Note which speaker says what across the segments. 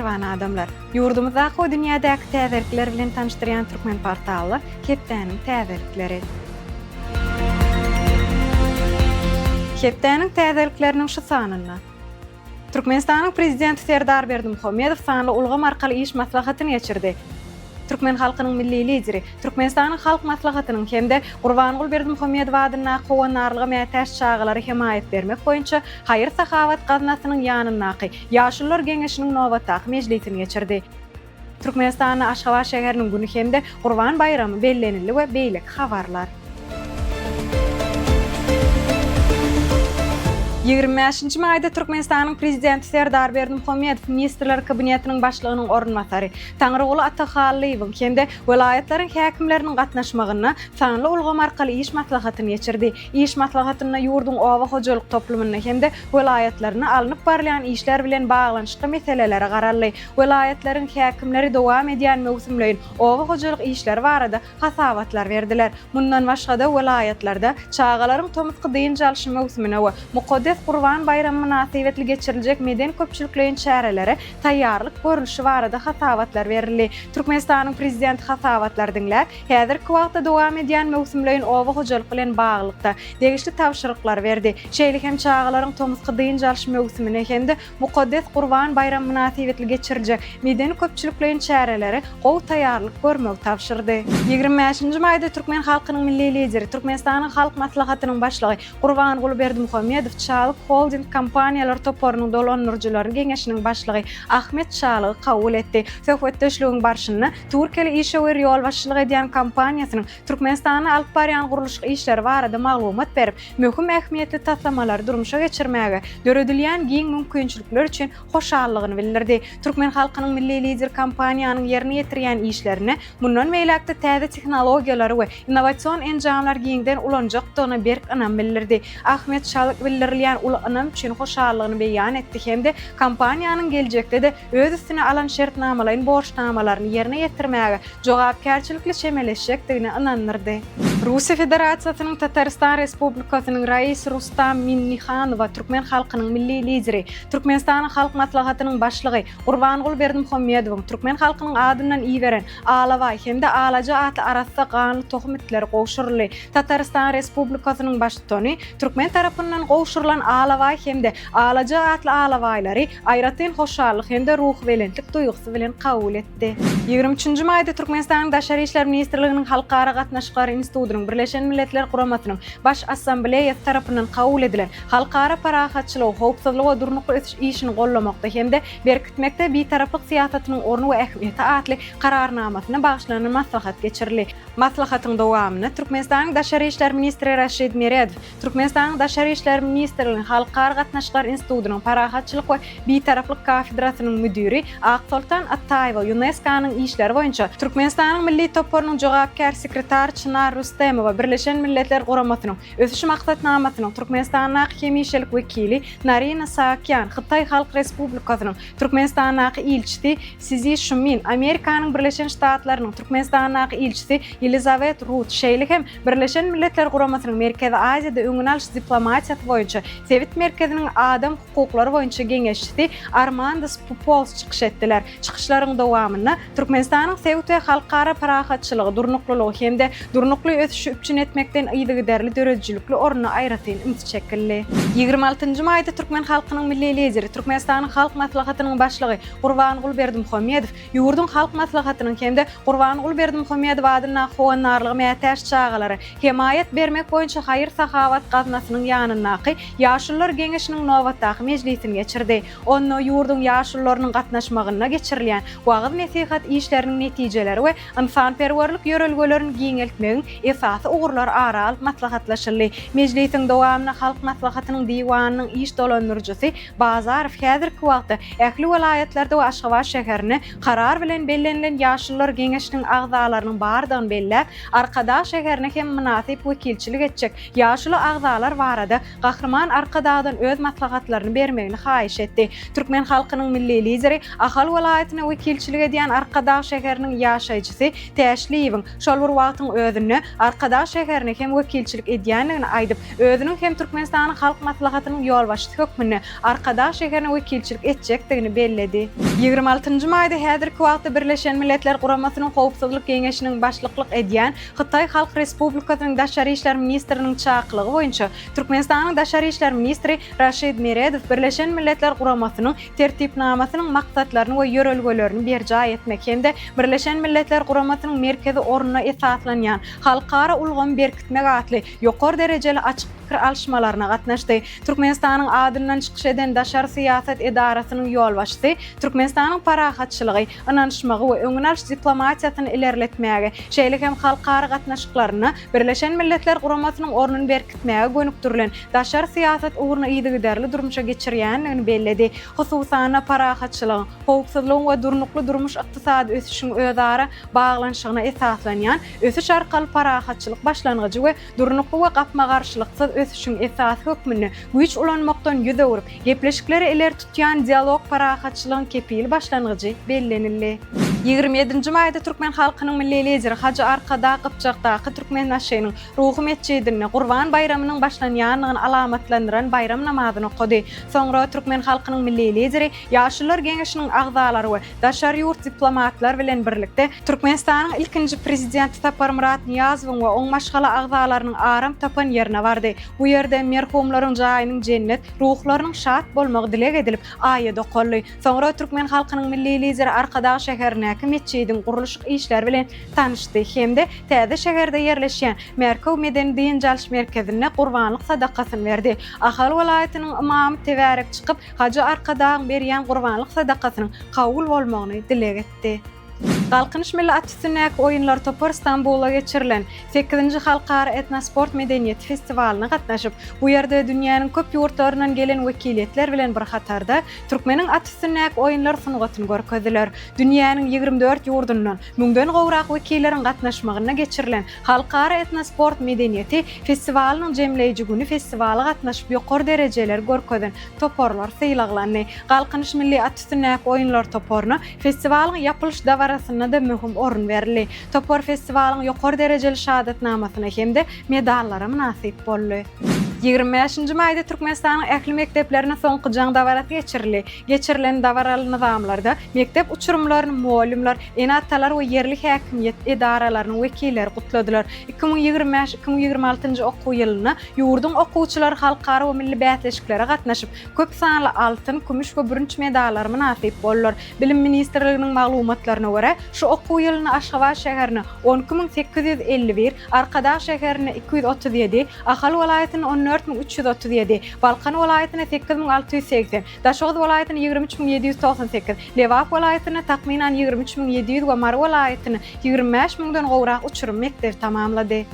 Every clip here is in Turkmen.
Speaker 1: Mähriban adamlar! Ýurdumyzdaky we dünýädäki täzelikler bilen tanyşdyrýan Türkmenportalda hepdäniň täzelikleri. Hepdäniň täzelikleriniň şu sanynda. Türkmenistanyň Prezidenti Serdar Berdimuhamedow sanly ulgam arkaly iş maslahatyny geçirdi. Türkmen halkynyň Milli Lideri, Türkmenistanyň Halk Maslahatynyň hem-de Gurbanguly Berdimuhamedow adyndaky Howandarlyga mätäç çagalara hemaýat bermek boýunça haýyr-sahawat gaznasynyň ýanyndaky Ýaşulular geňeşiniň nobatdaky mejlisini geçirdi. Türkmenistanda Aşgabat şäheriniň güni hem-de Gurban baýramy bellenildi we beýleki habarlar. 25-nji maýda Türkmenistanyň Prezidenti Serdar Berdimuhamedow Ministrler Kabinetiniň Başlygynyň orunbasary Taňryguly Atahallyýewiň hem-de welaýatlaryň häkimleriniň gatnaşmagynda sanly ulgam arkaly iş maslahatyny geçirdi. Iş maslahatynda ýurduň oba hojalyk toplumynda hem-de welaýatlarynda alnyp barylýan işler bilen baglanyşykly meselelere garaldy. Welaýatlaryň häkimleri dowam edýän möwsümleýin oba hojalyk işleri barada hasabatlar berdiler. Mundan başga-da, welaýatlarda çagalaryň tomusky dynç alşy möwsümine we mukaddes Gurban baýramy mynasybetli geçiriljek medeni-köpçülikleýin çärelere taýýarlyk görlüşi barada hasabatlar berildi. Türkmenistanyň Prezidenti hasabatlary diňläp, häzirki wagtda dowam edýän möwsümleýin oba hojalyk bilen baglylykda, degişli tabşyryklary berdi. Şeýle hem çagalaryň tomusky dynç alyş möwsümine hem-de Mukaddes Gurban baýramy mynasybetli geçiriljek medeni-köpçülikleýin çärelere gowy taýýarlyk görmegi tabşyrdy. 25-nji maýda türkmen halkynyň Milli Lideri, Türkmenistanyň Halk Maslahatynyň Başlygy Gurbanguly Berdimuhamedow Çalyk Holding kompaniýalar toparynyň dolandyryjylar geňeşiniň başlygy Ahmet Çalygy kabul etdi. Söhbetdeşligiň barşynda türkiýeli işewür ýolbaşçylyk edýän kompaniýasynyň Türkmenistanda alyp barýan gurluşyk işleri barada maglumat berip, möhüm ähmiýetli taslamalary durmuşa geçirmäge döredilýän giň mümkinçilikler üçin hoşallygyny bildirdi. Türkmen halkynyň Milli Lideri kompaniýanyň ýerine ýetirýän işlerinde mundan beýläk-de täze tehnologiýalary we innowasion enjamlary giňden ulanjakdygyna berk ynam bildirdi. Ahmet Çalyk bildirilýän uly ynam üçin hoşallygyny beýan etdi hem-de kompaniýanyň geljekde-de öz üstüne alan şertnamalaýyn borçnamalaryny ýerine ýetirmäge jogapkärçilikli çemeleşjekdigine ynandyrdy. Russiýa Federasiýasynyň Tatarystan Respublikasynyň Raisi Rustam Minnihanowa türkmen halkynyň Milli Lideri, Türkmenistanyň Halk Maslahatynyň Başlygy Gurbanguly Berdimuhamedowyň türkmen halkynyň adyndan iberen Alabaý hem-de Alaja atly arassa ganly tohum itleri gowşuryldy. Tatarystan Respublikasynyň Baştutany türkmen tarapyndan gowşurylan Alabaý hem-de Alaja atly alabaýlary aýratyn hoşallyk hem-de ruhubelentlik duýgusy bilen kabul etdi. 23-nji maýda Türkmenistanyň Daşary işler ministrliginiň Halkara gatnaşyklary institutynyň Birleşen Milletler Guramasynyň Baş Assambleýasy tarapyndan kabul edilen Halkara parahatçylygy, howpsuzlygy we durnukly ösüş işini goldamakda hem-de berkitmekde Bitaraplyk syýasatynyň orny we ähmiýeti atly Kararnamasyna bagyşlanan maslahat geçirildi. Maslahatyň dowamynda Türkmenistanyň Daşary işler ministri Raşid Meredow, Türkmenistanyň Daşary işler ministrliginiň Halkara gatnaşyklar institutynyň Parahatçylyk we Bitaraplyk kafedrasynyň müdiri Aksoltan Ataýewa, ÝUNESKO-nyň işleri boýunça Türkmenistanyň milli toparynyň jogapkär sekretary Çynar Rustemowa, Birleşen Milletler Guramasynyň Ösüş maksatnamasynyň Türkmenistandaky hemişelik wekili Narina Saakýan, Hytaý Halk Respublikasynyň Türkmenistandaky ilçisi Sizi Şumin, Amerikanyň Birleşen Ştatlarynyň Türkmenistandaky ilçisi Ýelizawet Rut, şeýle hem Birleşen Milletler Guramasynyň Merkezi Aziýada öňüni alyş diplomatiýasy boýunça sebit merkeziniň adam hukuklary boýunça geňeşçisi Armandas Pupols çykyş etdiler. Çykyşlaryň dowamynda Türkmenistanyň sebit we halkara parahatçylygy, durnuklylygy hem-de durnukly ösüşi üpjün etmekden yzygiderli döredijilikli ornuna aýratyn üns çekildi. 26-njy maýda türkmen halkynyň Milli Lideri, Türkmenistanyň Halk Maslahatynyň Başlygy Gurbanguly Berdimuhamedow ýurduň Halk Maslahatynyň hem-de Gurbanguly Berdimuhamedow adyndaky Howandarlyga mätäç çagalara hemaýat bermek boýunça haýyr-sahawat gaznasynyň ýanyndaky Ýaşulular geňeşiniň nobatdaky mejlisini geçirdi. Onda ýurduň ýaşulularynyň gatnaşmagynda geçirilýän wagyz-nesihat işleriniň netijeleri we ynsanperwerlik ýörelgelerini giňeltmegiň esasy ugurlary ara alyp maslahatlaşyldy. Mejlisiň dowamynda Halk Maslahatynyň Diwanynyň iş dolandyryjysy Bazarow häzirki wagtda ähli welaýatlarda we Aşgabat şäherinde karar bilen bellenilen Ýaşulular geňeşiniň agzalarynyň bardygyny belläp, Arkadag şäherine hem mynasyp wekilçilik etjek ýaşuly agzalar barada Gahryman Arkadagdan öz maslahatlaryny bermegini haýyş etdi. Türkmen halkynyň Milli Lideri Ahal welaýatyna wekilçilik edýän Arkadag şäheriniň ýaşaýjysy Täşliýewiň, şol bir wagtyň özünde. Arkadag şäherine hem wekilçilik edýändigini aýdyp, özüniň hem Türkmenistanyň Halk Maslahatynyň ýolbaşçysy hökmünde Arkadag şäherine wekilçilik etjekdigini belledi. 26 nji maýda häzirki wagtda Birleşen Milletler Guramasynyň Howpsuzlyk Geňeşiniň başlyklyk edýän Hytaý Halk Respublikasynyň Daşary işler ministriniň çakylygy boýunça Türkmenistanyň Daşary işler ministri Raşid Meredow Birleşen Milletler Guramasynyň Tertipnamasynyň maksatlaryny we ýörelgelerini berjaý etmek hem-de Birleşen Milletler Guramasynyň merkezi ornuna esaslanýan halkara ulgamy berkitmek atly ýokary derejeli açyk pikir alyşmalaryna gatnaşdy. Türkmenistanyň adyndan çykyş eden daşary syýasat edarasynyň ýolbaşçysy Türkmenistanyň parahatçylygy, ynanyşmagy we öňüni alyş diplomatiýasyny ilerletmäge, şeýle hem halkara gatnaşyklarynda Birleşen Milletler Guramasynyň ornuny berkitmäge gönükdirilen daşary syýasat ugruny yzygiderli durmuşa geçirýändigini belledi. Hususan-da, parahatçylygyň, howpsuzlygyň we durnukly durmuş-ykdysady ösüşiň özara baglanyşygyna esaslanýan Ösüş arkaly parahatçylyk başlangyjy we durnukly we gapma-garşylyksyz ösüşiň esasy hökmünde güýç ulanmakdan ýüz öwrüp, gepleşikleri ileri tutýan Dialog parahatçylygyň kepili başlangyjy bellenildi. 27 nji maýda türkmen halkynyň Milli Lideri Hajy Arkadag Gypjakdaky Türkmenbaşynyň Ruhy metjidinde Gurban baýramynyň başlanýandygyny alamatlandyran baýram namazyny okady. Soňra türkmen halkynyň Milli Lideri Ýaşulular geňeşiniň agzalary we daşary ýurt diplomatlar bilen birlikde Türkmenistanyň ilkinji Prezidenti Saparmyrat Nyýazowyň we oň maşgala agzalarynyň aram tapan ýerine bardy. Bu ýerde merhumlaryň jaýynyň jennet, ruhlarynyň şat bolmagy dileg edilip, aýat okaldy. Soňra türkmen halkynyň Milli Lideri Arkadag şäherindäki metjidiň gurluşyk işleri bilen tanyşdy hem-de täze şäherde ýerleşýän Märkew medeni-dynç alyş merkezinde gurbanlyk sadakasyny berdi. Ahal welaýatynyň ymamy tebärek çykyp, Hajy Arkadagyň berýän gurbanlyk sadakasynyň kabul bolmagyny dileg etdi. Galkynyş milli at üstündäki oýunlar topary Stambulda geçirilen sekizinji halkara etnosport medeniýeti festiwalyna gatnaşyp, bu ýerde dünýäniň köp ýurtlaryndan gelen wekiliýetler bilen bir hatarda türkmeniň at üstündäki oýunlar sungatyny görkezdiler. Dünýäniň 24 ýurdundan müňden gowrak wekilleriň gatnaşmagynda geçirilen Halkara etnosport medeniýeti festiwalynyň jemleýji güni festiwala gatnaşyp ýokary derejeleri görkezen toparlar sylaglandy. Galkynyş milli at üstündäki oýunlar toparyna festiwalyň ýapylyş dabarasynda-da möhüm orun berildi. Topar festiwalyň ýokary derejeli şahadatnamasyna hem-de medallara mynasyp boldy. 25 nji maýda Türkmenistanyň ähli mekdeplerinde soňky jaň dabarasy geçirildi. Geçirilen dabaraly nyzamlarda mekdep uçurymlaryny mugallymlar, ene-atalar we ýerli häkimiýet edaralarynyň wekilleri gutladylar. 2025, 2026 njy okuw ýylynda ýurduň okuwçylary halkara we milli bäsleşiklere gatnaşyp, köp sanly altyn, kümüş we bürünç medallara mynasyp boldular. Bilim ministrliginiň maglumatlaryna görä, şu okuw ýylynda Aşgabat şäherinde 12 851, Arkadag şäherinde 237, Ahal welaýatynda 14 337, Balkan welaýatynda 8680, Daşoguz welaýatynda 23 798, Lebap welaýatynda takmynan 23 700 we Mary welaýatynda 25 müňden gowrak uçurym mekdebi tamamlady.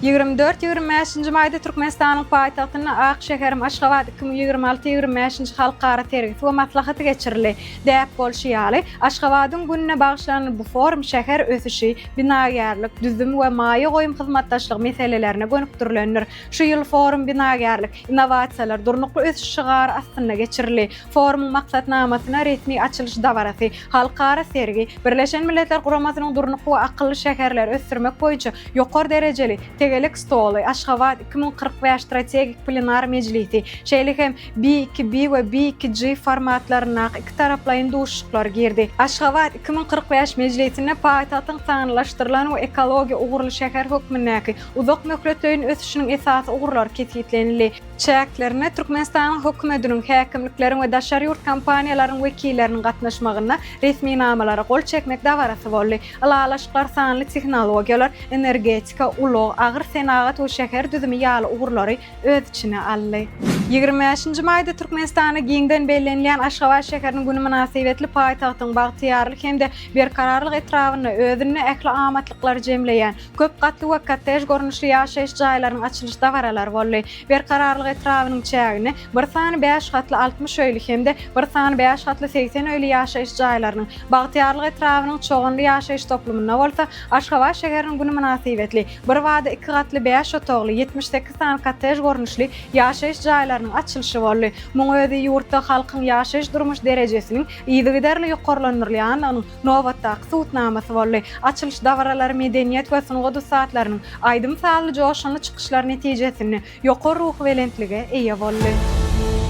Speaker 1: 24, 25-nji maýda Türkmenistanyň paýtagtynda Ak şäherim Aşgabat 2026 25-nji halkara sergisi we maslahaty geçirildi. Däp bolşy ýaly, Aşgabadyň gününe bagyşlanan bu forum şäher ösüşi, binagärlik, düzüm we maýa goýum hyzmatdaşlygy meselelerine gönükdirilendir. Şu ýyl forum Binagärlik, innowasiýalar, durnukly ösüş şygary astynda geçirildi. Forumyň maksatnamasyna resmi açylyş dabarasy, halkara sergi, Birleşen Milletler Guramasynyň durnukly we akylly şäherleri ösdürmek boýunça ýokary derejeli tegelek stoly, Aşgabat 2045 strategik plenar mejlisi, şeýle hem B2B we B2G formatlaryndaky ikitaraplaýyn duşuşyklar girdi. Aşgabat 2045 mejlisinde paýtagtyň sanlylaşdyrylan we ekologiýa ugurly şäher hökmündäki uzak möhletleýin ösüşiniň esasy ugurlary kesgitlenildi. Çäklerinde Türkmenistanyň Hökümetiniň, häkimlikleriň we daşary ýurt kompaniýalarynyň wekilleriniň gatnaşmagynda resminamalara gol çekmek dabarasy boldy. Ylalaşyklar sanly tehnologiýalar, energetika, ulag, agyr senagat we şäher düzümi ýaly ugurlary öz içine aldy. 25 nji maýda Türkmenistanda giňden bellenilýän Aşgabat şäheriniň güni mynasybetli paýtagtyň Bagtyýarlyk hem-de Berkararlyk etrabynda özünde ähli amatlyklary jemleýän köp gatly we kottej görnüşli ýaşaýyş jaýlarynyň açylyş dabaralary boldy. Berkararlyk etrabynyň çäginde bir sany bäş gatly 60 öýli hem-de bir sany bäş gatly 80 öýli ýaşaýyş jaýlarynyň, Bagtyýarlyk etrabynyň Çoganly ýaşaýyş toplumynda bolsa Aşgabat şäheriniň güni mynasybetli birbada iki gatly bäş otagly 78 sany kottej görnüşli ýaşaýyş jaýlarynyň. jaýlarynyň açylyşy boldy. Muň özi ýurtda halkyň ýaşaýyş-durmuş derejesiniň yzygiderli ýokarlandyrylýandygynyň nobatdaky subutnamasy boldy. Açylyş dabaralary medeniýet we sungat ussatlarynyň aýdym-sazly joşgunly çykyşlary netijesinde ýokary ruhubelentlige eýe boldy.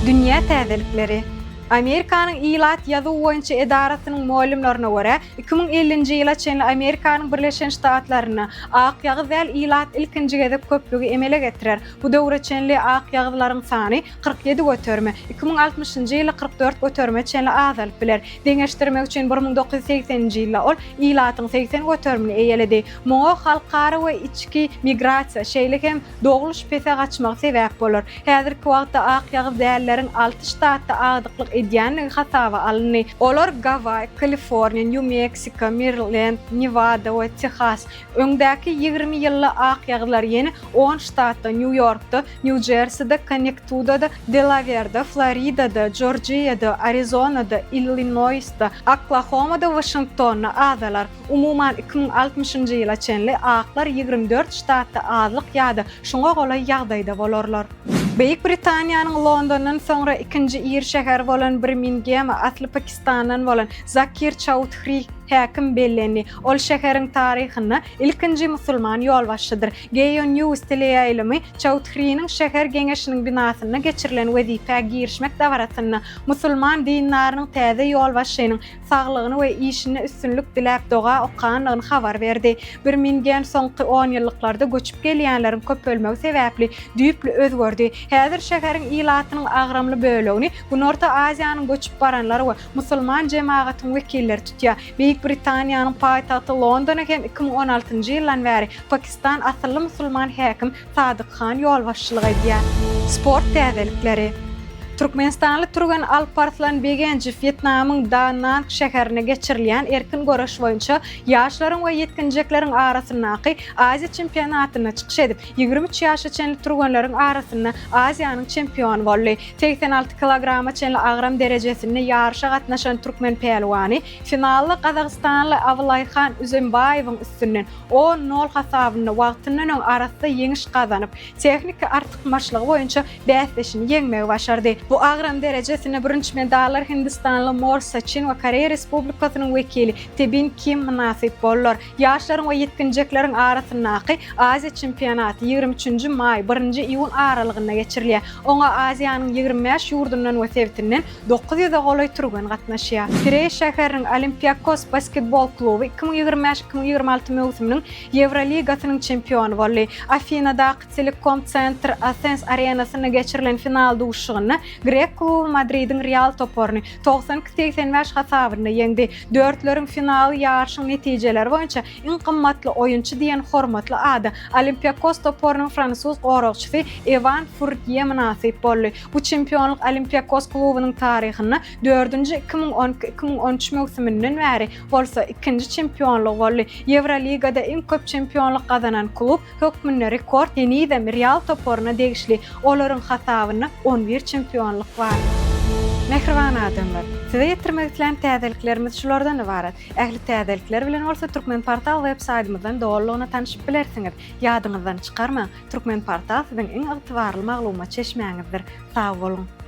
Speaker 1: Dünýä täzelikleri. Amerikanyň ilat ýazuw boýunça edarasynyň molümlerine görä, 2050-nji ýyla çenli Amerikanyň Birleşen Ştatlarynda akýagyz däl ilat ilkinji gezek köplügi emele getirer. Bu döwre çenli akýagyzlaryň sany 47 göterime, 2060-njy ýylda 44 göterime çenli azalyp biler. Deňeşdirmek üçin, 1980-nji ýylda ol ilatyň 80 göterimini eýeledi. Muňa halkara we içki migrasiýa, şeýle hem dogluş pese gaçmagy sebäp bolar. Häzirki wagtda akýagyz dälleriň alty ştatda agdyklyk edýändigi hasaba alyndy. Olar Gawaý, Kaliforniýa, Nýu-Meksiko, Merilend, Newada we Tehas. Öňdäki 20 ýylda akýagyzlar ýene on ştatda, Nýu-Ýorkda, Nýu-Jerside, Konnektudada, Delawerde, Floridada, Jorjiýada, Arizonada, Illinoýsda, Oklahomada, Waşingtonda azalar. Umuman, 2060-njy ýyla çenli aklar 24 ştatda azlyk ýa-da şuňa golaý ýagdaýda bolarlar. Beýik Britaniýanyň Londondan soňra ikinji iri şäheri bolan Birmingema asly Pakistandan bolan Zakir Çaudhri häkim bellendi. Ol şäheriň taryhynda ilkinji musulman ýolbaşçydyr. Geo News teleýaýlymy Çaudhriniň şäher geňeşiniň binasynda geçirilen wezipä girişmek dabarasynda musulman dindarynyň täze ýolbaşçynyň saglygyny we işinde üstünlik diläp doga okandygyny habar berdi. Birmingem soňky onýyllyklarda göçüp gelýänleriň köpelmegi sebäpli düýpli özgerdi. Häzir şäheriň ilatynyň agramly bölegini Günorta Aziýanyň göçüp baranlary we musulman jemagatyň wekilleri tutýar. Beýik Britaniýanyň paýtagty Londona hem 2016-njy ýyldan bäri Pakistan asylly musulman häkim Sadyk Han ýolbaşçylyk edýär. Sport täzelikleri. Türkmenistanly türgen Alparslan Begenjow Wýetnamyň Da Nang şäherinde geçirilýän erkin göreş boýunça ýaşlaryň we ýetginjekleriň arasyndaky Aziýa çempionatynda çykyş edip, 23 ýaşa çenli türgenleriň arasynda Aziýanyň çempiony boldy. 86 kilograma çenli agram derejesinde ýaryşa gatnaşan türkmen pälwany finalda gazagystanly Abylaýhan Üzembaýewiň üstünden On, nol hasabynda wagtyndan öň arassa ýeňiş gazanyp, tehniki artykmaçlygy boýunça bäsdeşini ýeňmegi başardy. Bu agram derejesinde bürünç medallar hindistanly Mor Saçin we Koreýa Respublikasynyň wekili Tebin Kim mynasyp boldular. Ýaşlaryň we ýetginjekleriň arasyndaky Aziýa çempionaty 23 nji maý, birinji iýun aralygynda geçirilýär. Oňa Aziýanyň 25 ýurdundan we sebitinden 900-e golaý türgen gatnaşýar. Pireý şäheriniň Olimpiakos basketbol kluby 2025 2026 möwsüminiň Ýewroligasynyň çempiony boldy. Afinadaky Telekom Center Athens arenasynda geçirilen final duşuşygynda grek kluby Madridiň Real toparyny 92, 85 hasabynda ýeňdi. Dörtleriň finaly ýaryşyň netijeleri boýunça iň gymmatly oýunçy diýen hormatly ada Olimpiakos toparynyň fransuz goragçysy Ewan Furtýe mynasyp boldy. Bu çempionlyk Olimpiakos klubunyň taryhynda dördünji 2012, 2013 möwsüminden bäri bolsa ikinji çempionlygy boldy. Ýewroligada iň köp çempionlyk gazanan klub hökmünde rekord henizem Real toparyna degişli, olaryň hasabynda on bir çempionlyk bar. Mähriban adamlar! Size ýetirmek islän täzeliklerimiz şulardan ybarat. Ähli täzelikler bilen bolsa Turkmenportal web saýtymyzdan dolulygyna tanşyp bilersiňiz. Ýadyňyzdan çykarmaň, Turkmenportal siziň iň ygtybarly maglumat çeşmäňizdir. Sag boluň!